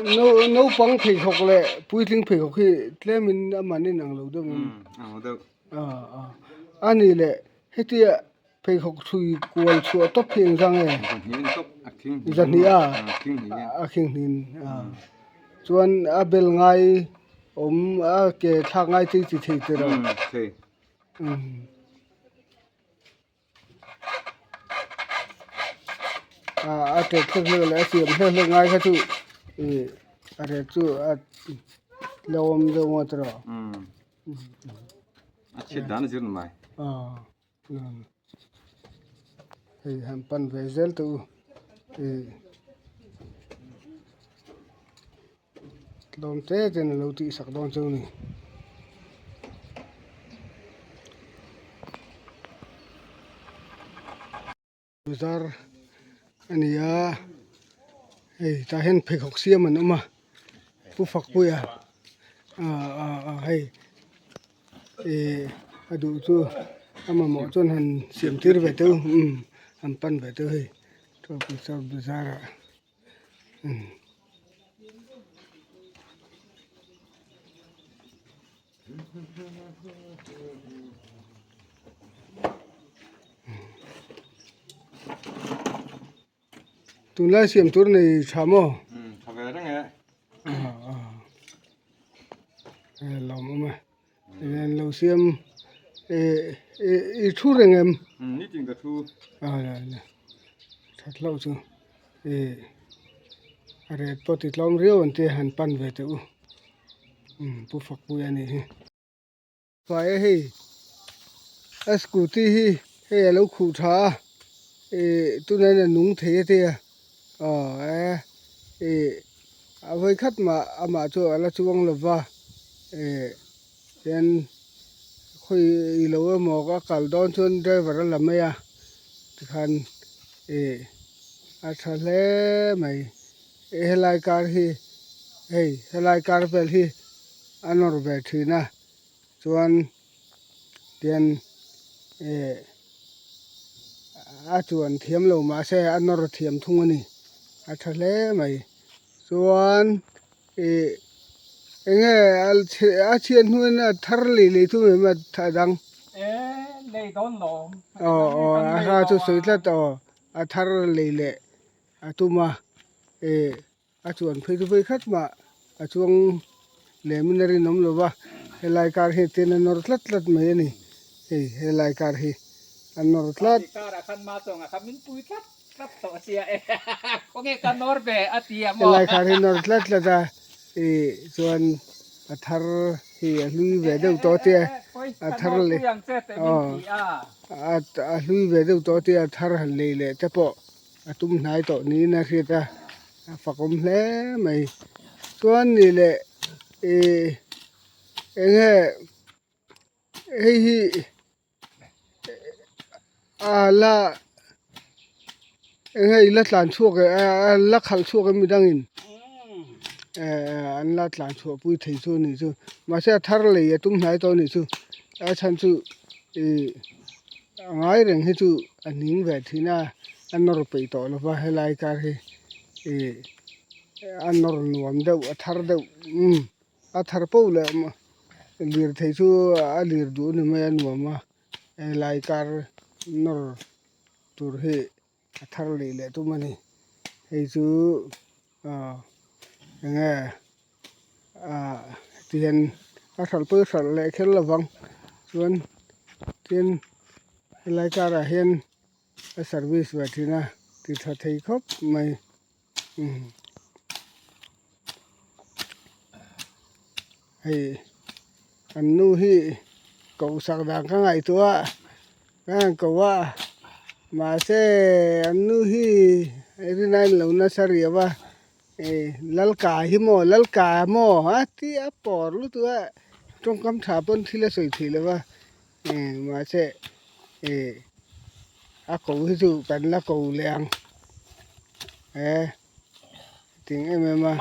Naupang pheikhawk leh puitling pheikhawk hi tlemin a man inang lo deuh in a ni leh hetia pheikhawk chhui kual chhuah tawp hi engzang nge zahnih a a khinghnin a chuan a bel ngai awm a ke thlak ngai chi chi thei tiraw. A ṭet hlek hlek leh a siam hlek hlek ngai kha chu ih a ret chu a tlawm deuh ngawt erawh a chhiat dan a zir ni mai hei han pan ve zel teh u ih tlawm te ten a lo tih sak dawn chu a ni. Bazar a ni a hei tah hian pheikhawk siam an awm a pu Fakpuia ah ah hei ih a duh chu a mamawh chuan han siam tir ve teuh umm han pan ve teuh hei bazar ah. Tunlai siam tur nei tha maw? Tha ve reng e. Lawm awm e. Eng lo siam i thu reng em? Nitin ka thu. That hlauh chu a ret pawh ti tlawm riau an tia han pan ve teh u. Pu Fakpuia a nih hi. Fai a hei a scooty hi hei a lo khuh tha a tunah hian a nung thei a tia aw e A vawi khat mah amah chu a la chuang lo va, eh hian khawi lo emaw a kal dawn chuan driver a la mai a tikhan eh a tha hle mai eh helai kar hi hei helai kar vel hi a nawr ve thin a chuan tian eh a chuan thiam lo mahse a nawr thiam thung a ni a tha hle mai. Chuan ih eng nge a chhiat hnuin a thar lei lei thung em a dang. Aw aw a hra chu sawi tlat aw a thar lei leh a tum a ih a chuan phei chu phei khat mah a chuang lem in a rinawm lo va helai kar hi tin a nawr tlat tlat mai a ni hei helai kar hi a nawr tlat. Helai khar hi nawr tlat tlat a ih chuan a thar hi a hlui ve deuh tawh te a thar leh aw a hlui ve deuh tawh te a thar han lei leh te pawh a tum hnai tawh niin a hriat a a fakawm hle mai chuan nih leh ih eng nge hei hi. A la eng nge i la tlan chhuak e a la khalh chhuak em midangin eh an la tlan chhuah pui thei chu a nih chu mahse a thar lei a tum hnai tawh a nih chu a chhan chu ih a ngai reng hi chu a hning ve thin a a nawr peih tawh lo va helai kar hi ih a nawr nuam deuh a thar deuh umm. A thar poh leh lirthei chu a lir duh a ni mai a nuam a helai kar nawr tur hi a thar leh leh tum a ni hei chu ah eng nge ah tihian a hralh pawh i hralh leh kher lo vang chuan tin helai karah hian a service ve thin a ti tha thei khawp mai. Hei an nu hi koh sak dan ka ngaihtuah a ka han ko a mahse an nu hi rinaiin lo nasa riau a eh lalka hi maw lalka maw a ti a pawr lutuk a tawngkam tha pawn thil a sawi theih lo va eh mahse eh a ko hi chu kan la ko leh ang. Eh ting em em a.